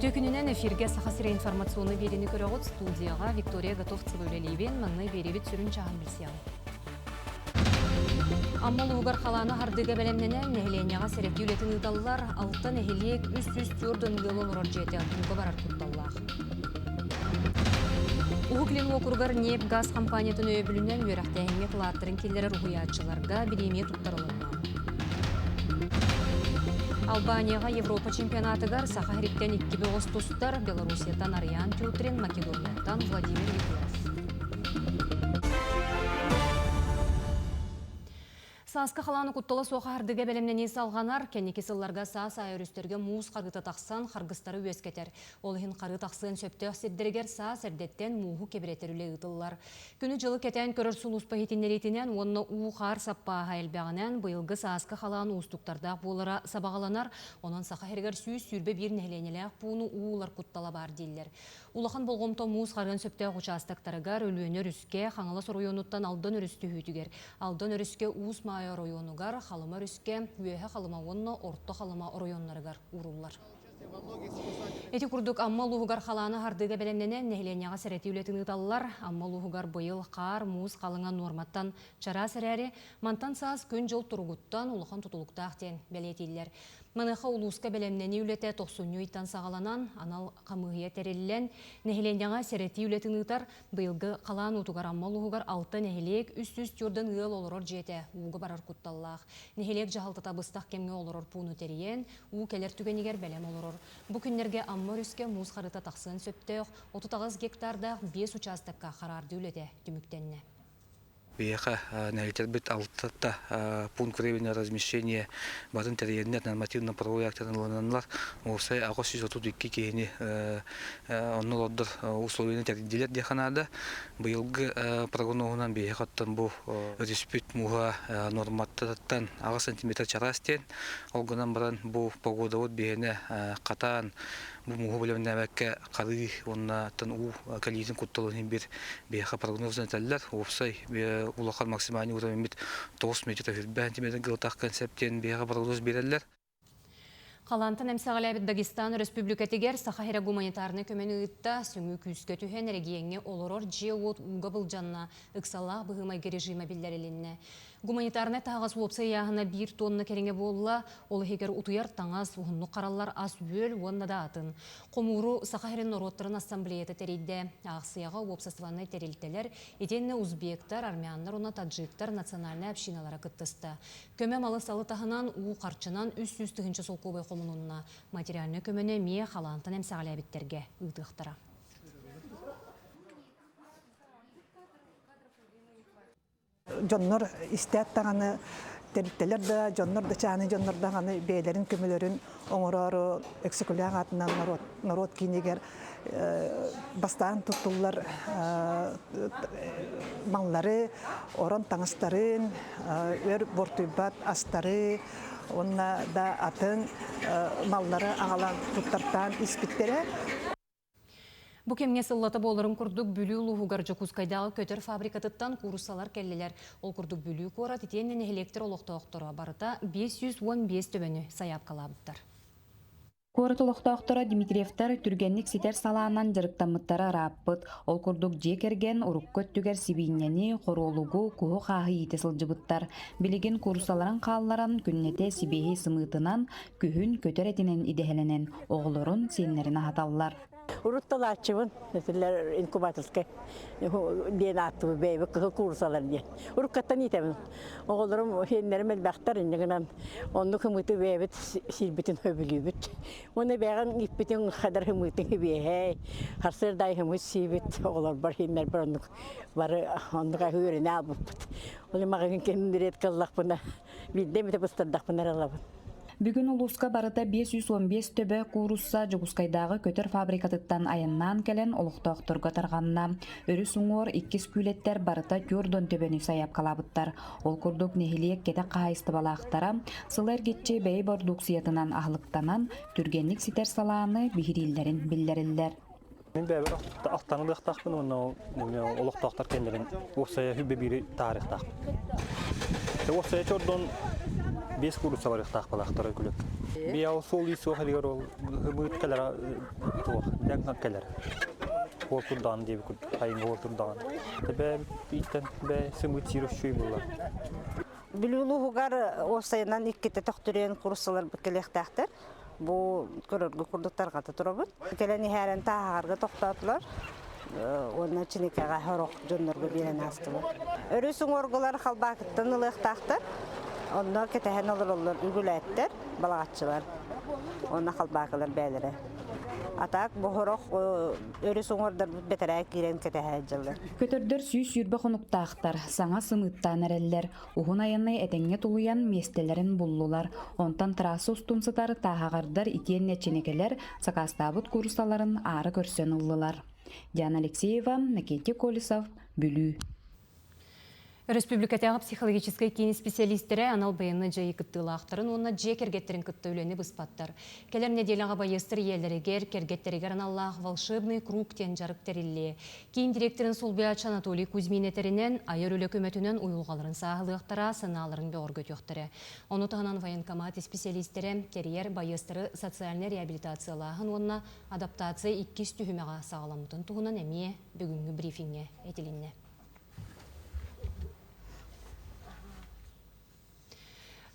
Үтүө күнүнэн эфиргэ Саха сирэ информационный биэриини көрөҕүт. Студияҕа Виктория Готовцева үлэлиибин. Маҥнай биэриибит сүрүн чааһын билсиэҕиҥ. Амма улууһугар халааны хардыыга бэлэмнэнэн, нэһилиэнньэҕэ сэрэтии үлэтин ыыталлар. Алта нэһилиэк 304 ыал олорор дьиэтэ ууга барар кутталлаах. Уһук Илин уокуругар ньиэп-газ компаниятын өйөбүлүнэн үөрэхтээһиҥҥэ кылааттарын киллэрэр уһуйааччыларга бириэмийэ туттарылынна. Албанияҕа Европа чемпионатыгар Саха сириттэн икки бөҕөс тустар Белоруссияттан Ариан Тютрин, Македонияттан Владимир Егоров. Сааскы халааны куттала суох аһардыга бэлэмнэнии салҕанар. Кэнники сылларга саас аайы өрүстэргэ муус харгыта тахсан, харгыстары үөскэтэр. Ол иһин харыы тахсыан сөптөөх сирдэригэр саас эрдэттэн мууһу кэбирэтэр үлэ ыытыллар. Күнү-дьылы кэтээн көрөр сулууспа иһитиннэриитинэн уонна уу-хаар саппааһа элбэҕинэн быйылгы сааскы халаан уустуктардаах буолара сабаҕаланар. Онон Саха сиригэр 121 нэһилиэнньэлээх пууну уу ылар куттала баар дииллэр. Улахан болҕомто муус харыан сөптөөх учаастактарыгар Өлүөнэ өрүскэ, Хаҥалас оройуонуттан Алдан өрүс түһүүтүгэр, Алдан өрүскэ Уус Маайа оройуонугар, Халыма өрүскэ, Үөһэ Халыма уонна Орто Халыма оройуоннарыгар ууруллар. Ити курдук Амма улууһугар халааны аһардыыга бэлэмнэнэн нэһилиэнньэҕэ сэрэтии үлэтин ыыталлар. Амма улууһугар быйыл хаар, муус халыҥа нуорматтан чараас эрээри, мантан саас күн-дьыл туругуттан улахан тутулуктаах диэн бэлиэтииллэр. Маныаха улууска бэлэмнэнии үлэтэ тохсунньу ыйтан саҕаланан, анал хамыыһыйа тэриллэн, нэһилиэнньэҕэ сэрэтии үлэтин ыытар. Быйылгы халаан уутугар Амма улууһугар алта нэһилиэк, 304 ыал олорор дьиэтэ ууга барар кутталлаах. Нэһилиэк дьаһалтата быстах кэмҥэ олорор пууну тэрийэн, уу кэлэр түгэнигэр бэлэм олорор. Бу күннэргэ Амма өрүскэ муус харыта тахсыан сөптөөх 38 гектардаах биэс учаастакка хараардыы үлэтэ түмүктэннэ. Биһиэхэ нэһилиэктэрбит алтата пункт временного размещения барын тэрийэннэр нормативно-правовой актарын ылынаннар уопсай 832 киһини онно олордор условияны тэрийдилэр диэххэ наада. Быйылгы прогноһунан биһиэхэ оттон бу өрүспүт мууһа норматтан 8 сантиметр чараас диэн. Ол гынан баран бу погодабыт биһиэнэ хатаан бу мууһу бэлэмнээбэккэ харыы уонна уу кэлиитин кутталын иһин биир биһиэхэ прогнозун этэллэр. Уопсай улахан максимальный уровень 9 метр 1 сантиметр гылтах концепт диэн биһиэхэ прогноз биэрэллэр. Халаантан эмсэҕэлээбит Дагестан Өрөспүүбүлүкэтигэр Саха сирэ гуманитарнай көмөнү ыытта, сөҥүү күүскэ түһэн эрэгийиэҥҥэ олорор дьиэ-уот ууга былдьанна, ыксаллаах быһыы-майгы режимэ биллэрилиннэ. Гуманитарнай таһаҕас уопсай ыйааһына биир тонна кэриҥэ буолла, ол иһигэр утуйар таҥас, уһуннук хараллар ас-үөл уонна да атын. Хомууру Саха сирин норуоттарын ассамблеята тэрийдэ. Аахсыйаҕа уопсастыбаннай тэрилтэлэр, итиэннэ узбектар, армяннар уонна таджиктар национальнай общиналара кыттыста. Көмө малы-салы таһынан уу харчынан 300 тыһыынча солкуобай хомунунна. Материальнай көмөнү эмиэ халаантан эмсэҕэлээбиттэргэ ыытыахтара. Дьоннор истээт даҕаны тэрилтэлэр да, дьоннор да чааны дьоннор даҕаны бэйэлэрин көмөлөрүн оҥороору Өксөкүлээх аатынан норуот, норуот киинигэр бастаан туттуллар маллары, орон таҥастарын, өр бортуйбат астары уонна да атын маллары аҕалан туттартаан испиттэрэ. Бу кэмҥэ сыллата буоларын курдук Бүлүү улууһугар Дьокуускайдааҕы көтөр фабрикатыттан кууруссалар кэллилэр. Ол курдук Бүлүү куорат итиэннэ нэһилиэктэр олохтоохторо барыта 515 төбөнү сайаапкалаабыттар. Куорат олохтоохторо Дмитриевтар түргэнник ситэр салаанан дьарыктаммыттара ырааппыт. Ол курдук дьиэ кэргэн урукку өттүгэр сибиинньэни, хоруолугу, куһу-хааһы иитэ сылдьыбыттар. Билигин кууруссаларын хаалларан күннэтэ сибиэһэй сымыытынан, күһүн көтөр этинэн идэһэлэнэн, оҕолорун, сиэннэрин аһаталлар. Урут талааччыбын, этилэр инкубаторскай диэн ааттыбы бэйэбит кыһыл куурусалар диэн. Уруккаттан иитэбин. Оҕолорум, сиэннэрим элбэхтэр, инньэ гынан оннук ымыты бэйэбит сиирбитин сөбүлүүбүт. Уонна бэйэҕин ииппитиҥ хадар ымыытыҥ сибиэһэй, сарсыарда ымыт сиибит, оҕолорбор, сиэннэрбэр оннук бары оннук аһы үөрэнэ аалбыппыт. Ол маҕаһыын кэннин редко ыллахпына, биирдэ эмитэ быстардахпына эрэ ылабын. Бүгүн улууска барыта 515 төбө куурусса Дьокуускайдааҕы көтөр фабрикатыттан айаннаан кэлэн олохтоохторго тарҕанна. Өрүс уҥуор иккис күүлэттэр барыта 40 төбөнү сайаапкалаабыттар. Ол курдук нэһилиэк кэтэх хаһаайыстыбалаахтара сыл эргиччи бэйэ бородууксуйатынан аһылыктанан, түргэнник ситэр салааны биһирииллэрин биллэриллэр. Мин бэйэбэр ахтаҥылыахтаахпын уонна ол олохтоохтор кэннилэрин уопсайа хүббэ биири таарыахтаахпын. Уопсайа чордон Бес курса барыахтаах балаахтара күлүк. Бия ол суол ис суох элигэр ол ымыыт кэлэр туох дэҥ кэлэр. Уол турдаҕын диэби курдук айыҥа уол турдаҕын. Тэбэ ииттэн бэ сымыыт сиир үчүгэй буолла. Бүлүү улууһугар уопсайынан иккитэ төхтүрүйэн курсаларбыт кэлиэхтээхтэр. Бу көрөргө курдук тарҕата турабыт. Кэлэн иһээрэн тааһаҕарга тохтоотулар уонна Чиникэҕэ сорох дьоннорго биэрэн аастылар. Өрүс уҥуоргулар халбаакыттан ылыахтаахтар. Онно кэтэһэн олороллор үгүлээттэр, балаҕаччылар уонна халбаакылар бээлэрэ. А так бу сорох өрүс уҥуордарбыт бэтэрээ киирэн кэтэһэ сылдьаллар. Көтөрдөр 120 хонуктаахтар, саҥа сымыыттаан эрэллэр. Уһун айаны этэҥҥэ тулуйан миэстэлэрин буллулар. Онтон трасса устун сытар тааһаҕардар итиэннэ чинэкэлэр сакаастаабыт куурусаларын аара көрсөн ыллылар. Диана Алексеева, Накентий Колесов, Бүлүү. Өрөспүүбүлүкэтээҕи психологическай киин исписэлиистэрэ анал байыаннай дьайыы кыттыылаахтарын уонна дьиэ кэргэттэрин кытта үлэни быспаттар. Кэлэр нэдиэлэҕэ байыастар ийэлэригэр, кэргэттэригэр аналлаах «Волшебный круг» диэн дьарык тэриллиэ. Киин директорын солбуйааччы Анатолий Кузьмин этэринэн, айар үлэ көмөтүнэн уйулҕаларын сааһылыахтара, санааларын бөҕөргөтүөхтэрэ. Ону таһынан военкомат исписэлиистэрэ тэрийэр байыастары социальнай реабилитациялааһын уонна адаптация иккис түһүмэҕэ саҕаламмытын туһунан эмиэ бүгүҥҥү брифиҥҥэ этилиннэ.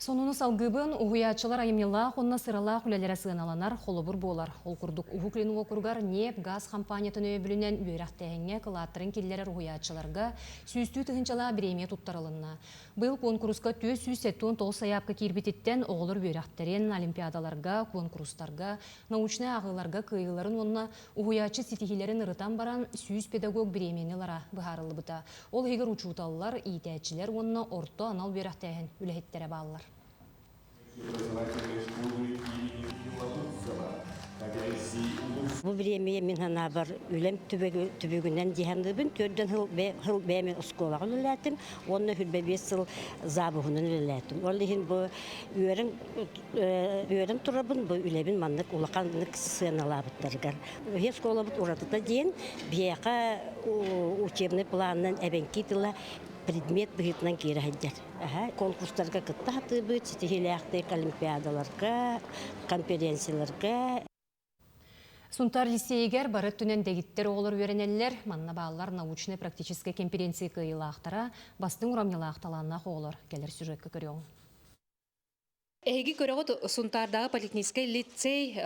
Сонуну салгыыбын уһуйааччылар айымньылаах уонна сыралаах үлэлэрэ сыаналанар, холобур буолар. Ол курдук Уһук Илин уокуругар ньиэп, газ хампаанньатын өйөбүлүнэн үөрэхтээһиҥҥэ кылааттарын киллэрэр уһуйааччыларга сүүстүү тыһыынчалаах бириэмийэ туттарылынна. Быйыл куонкуруска 479 сайаапка киирбититтэн оҕолор үөрэхтэрин, олимпиадаларга, куонкурустарга, научнай ааҕыыларга кыайыыларын уонна Уһуйааччы ситиһиилэрин ырытан баран, 100 педагог бириэмийэни ылара быһаарыллыбыта. Ол иһигэр учууталлар, иитээччилэр уонна орто анал үөрэхтээһин үлэһиттэрэ бааллар. Бу бириэмийэ мин санаабар үлэм түбүгүнэн дьиһаныбын төрдөн хыл бэйэм оскуолаҕа үлэлээтим уонна хүрбэ биэс сыл забуһунан үлэлээтим. Ол иһин бу үөрэн Үөрэн турабын бу үлэбин маннык улаханнык сыаналаабыттарыгар. Биһи оскуолабыт уратыта диэн биһиэхэ учебный планынан эбэҥки тыла предмет быһыытынан киирэ сылдьар. Конкурстарга кытта сатыыбыт, ситиһиилээхтик олимпиадаларга, конференцияларга. Сунтаар лицейигэр бары өттүнэн дэгиттэр оҕолор үөрэнэллэр. Манна бааллар научнай-практическай конференция кыайыылаахтара, бастыҥ урамньылаах талааннаах оҕолор кэлэр сюжекка көрүөҕүҥ. Эһиги көрөҕүт Сунтаардааҕы политехническай лицей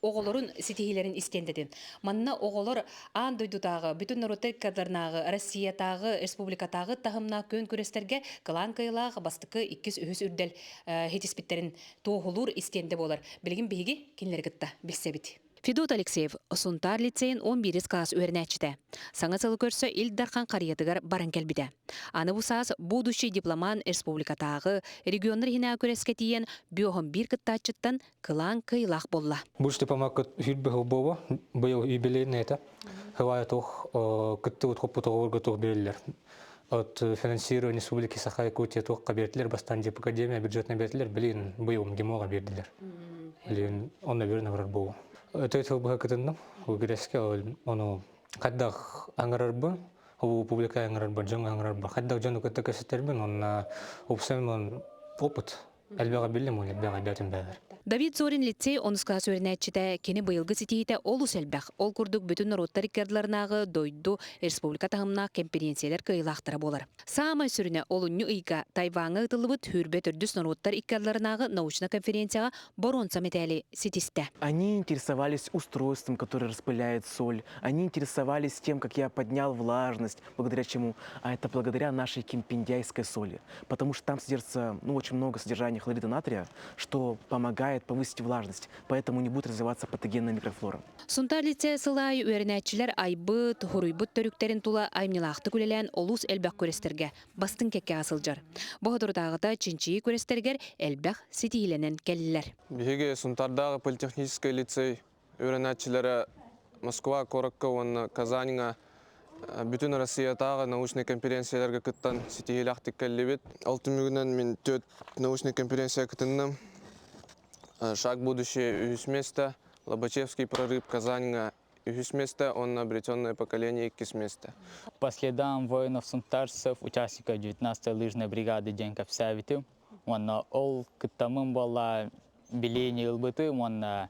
оҕолорун ситиһиилэрин истиэндэтин. Манна оҕолор аан дойдутааҕы, бүтүн норуоттар кадрнааҕы, Россиятааҕы, республикатааҕы таһымнаах күөн күрэстэргэ кылаан кыайыылаах бастакы, иккис, үһүс үрдэл ситиспиттэрин туоһулуур истиэндэ буолар. Билигин биһиги кинилэри кытта билсэбит. Федот Алексеев Сунтаар лицейин 11 класс үөрэнээччитэ. Саҥа сылы көрсө Ил Дархан харыйатыгар баран кэлбитэ. Аны бу саас Будущий дипломан республикатааҕы регионнар иһинээҕи күрэскэ тиийэн бүөһүн биир кыттааччыттан кылаан кыайыылаах буолла. Будущий дипломакка сүүрбэ сыл буолла. Быйыл юбилейный это. Хывая туох кыттыбыт хоппутугурга туох берилер. От финансирование Республики Саха-Якутия туохха бердилер, бастаан деп академия бюджетный бердилер, билин быйыл МГИМОға бердилер. Билин онно берін барар буолу. Өтө тыл быһа кытынным, күрэске ону хайдах аңарарбын, ол публика аңарарбын, дьон аңарарбын, хайдах дьону кытта кэсетербин, онна упсаймын опыт Элбэҕи биллим уонна элбэҕи элбээтим бэйэлэр. Давид Зорин лицей онус класс үөрэнээччитэ, кини быйылгы ситиһиитэ олус элбэх. Ол курдук бүтүн норуоттар иккардыларынааҕы дойду, республика таһымнаах кэмпириэнсийэлэр кыайыылаахтара буолар. Саамай сүрүнэ олунньу ыйга Тайваҥҥа ыытыллыбыт сүүрбэ төрдүс норуоттар иккардыларынааҕы научнай конференцияҕа боруонса мэтээли ситистэ. Они интересовались устройством, которое распыляет соль. Они интересовались тем, как я поднял влажность, благодаря чему? А это благодаря нашей кимпиндяйской соли потому что там содержится ну, очень много содержания хлорида натрия, что помогает повысить влажность, поэтому не будет развиваться патогенная микрофлора. Сунтаар лицей сыл аайы үөрэнээччилэр айбыт, хуруйбут төрүктэрин тула аймньылаахтык үлэлээн олус элбэх күрэстэргэ бастыҥ кэккэҕэ сылдьар. Бу соторутааҕыта чинчийии күрэстэригэр элбэх ситиһиилэнэн кэллилэр. Биһиги Сунтаардааҕы политехническэй лицей үөрэнээччилэрэ Москва куоракка уонна Казаньҥа бүтүн Россиятааҕы научнай конференцияларга кыттан ситиһиилээхтик кэллибит. Ол түмүгүнэн мин түөрт научнай конференция кытынным. Шаг будущее үһүс место, Лобачевский прорыв Казаньҥа үһүс место уонна Обретенное поколение иккис место. По следам воинов-сунтарцев, участников 19-й лыжной бригады день кэпсээбитим. Уонна ол кыттаммын буолла билиини ылбытым уонна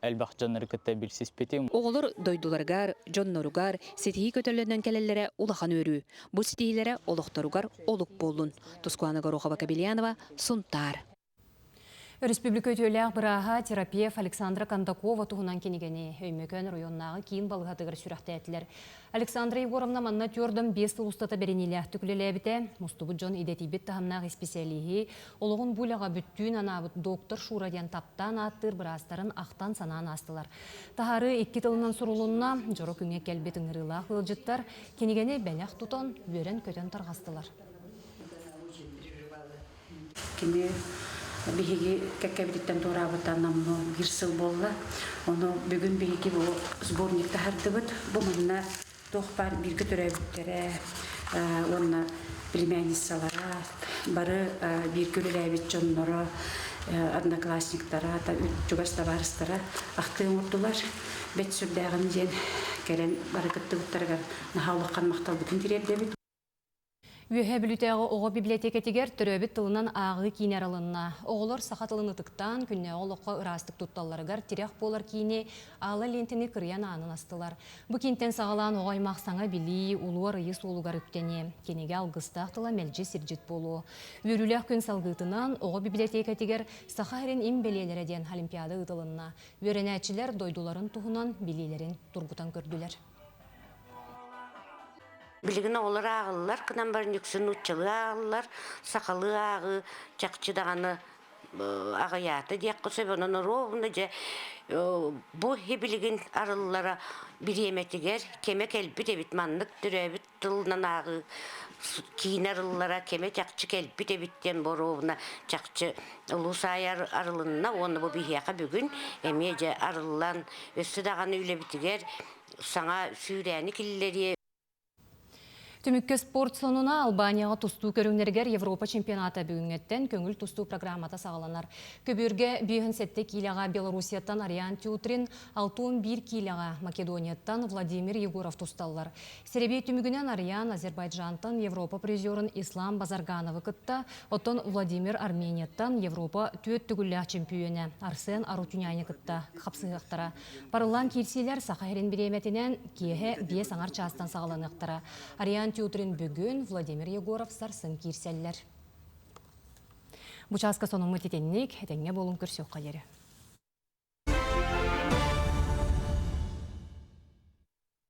элбэх дьоннору кытта билсиспитим. Оҕолор дойдуларыгар, дьонноругар ситиһии көтөллөнөн кэлэллэрэ улахан үөрүү. Бу ситиһиилэрэ олохторугар олук буоллун. Тускулана Горохова-Кобельянова, Сунтаар. Өрөспүүбүлүкэ үтүөлээх бырааһа, терапевт Александра Кондакова туһунан кинигэни Өймөкөөн оройуоннааҕы киин балыыһатыгар сүрэхтээтилэр. Александра Егоровна манна түөрт биэс сыл устата бэриниилээхтик үлэлээбитэ. Мустубут дьон идэтийбит таһымнаах исписэлииһи, олоҕун бу үлэҕэ бүттүүн анаабыт доктор Шура диэн таптаан ааттыыр быраастарын ахтан-санаан аастылар. Таһаарыы икки тылынан сурулунна, дьоро күҥҥэ кэлбит ыҥырыылаах ыалдьыттар кинигэни бэлэх тутан, үөрэн-көтөн тарҕастылар. Кини биһиги кэккэбититтэн туораабыта намно биир сыл буолла. Ону бүгүн биһиги бу сборник таһардыбыт. Бу манна туох баар бииргэ төрөөбүттэрэ уонна племянницалара, бары бииргэ үлэлээбит дьонноро, одноклассниктара, чугас табаарыстара ахтыы оҥордулар. Бэт сүрдээҕин диэн кэлэн бары кыттыбыттарыгар наһаа улахан махталбытын тириэрдэбит. Үөһээ Бүлүүтээҕи оҕо библиотекатыгар төрөөбүт тылынан ааҕыы киинэ арылынна. Оҕолор саха тылын ытыктаан, күннээҕи олоххо ыраастык тутталларыгар тирэх буолар киини Аала лиэнтэни кырыйан аанын астылар. Бу киинтэн саҕалаан оҕо аймах саҥа билии, улуу арыйыы суолугар үктэниэ. Кинигэ алгыстаах тыла мэлдьи сирдьит буолуо. Үөрүүлээх күн салгыытынан оҕо библиотекатыгар Саха сирин им бэлиэлэрэ диэн олимпиада ыытылынна. Үөрэнээччилэр дойдуларын туһунан билиилэрин тургутан көрдүлэр. Билигин оҕолор ааҕыллар гынан баран үксүн нууччалыы ааҕыллар, сахалыы ааҕыы чахчы даҕаны аҕыйаата диэххэ сөп. Онон ровно дьэ бу билигин арыллара бириэмэтигэр кэмэ кэлбит эбит маннык төрөөбүт тылынан ааҕыы киинэ арыллара кэмэ чахчы кэлбит эбит диэн боруобуна чахчы улуус аайы арылынна уонна бу биһиэхэ бүгүн эмиэ дьэ арыллан өссө даҕаны үлэбитигэр саҥа сүүрээни киллэриэ. Түмүккэ спорт сонуна Албанияҕа тустуу көрүҥнэригэр Европа чемпионата бүгүҥҥэттэн көҥүл тустуу программата саҕаланар. Көбүөргэ 57 киилэҕэ Белоруссияттан Ариан Тютрин, 61 киилэҕэ Македонияттан Владимир Егоров тусталлар. Сэрэбиэй түмүгүнэн Ариан Азербайджантан Европа призерын Ислам Базаргановы кытта, оттон Владимир Арменияттан Европа түөрт төгүллээх чемпиона Арсен Арутюняны кытта хапсыһыахтара. Барыллаан киирсиилэр Саха сирин бириэмэтинэн киэһэ биэс аҥар чаастан саҕаланыахтара. Ариан Тютрин бүгүн, Владимир Егоров сарсын киирсэллэр. Бу чааска сонуммут итинник, этэҥҥэ буолун көрсүөххэ диэри.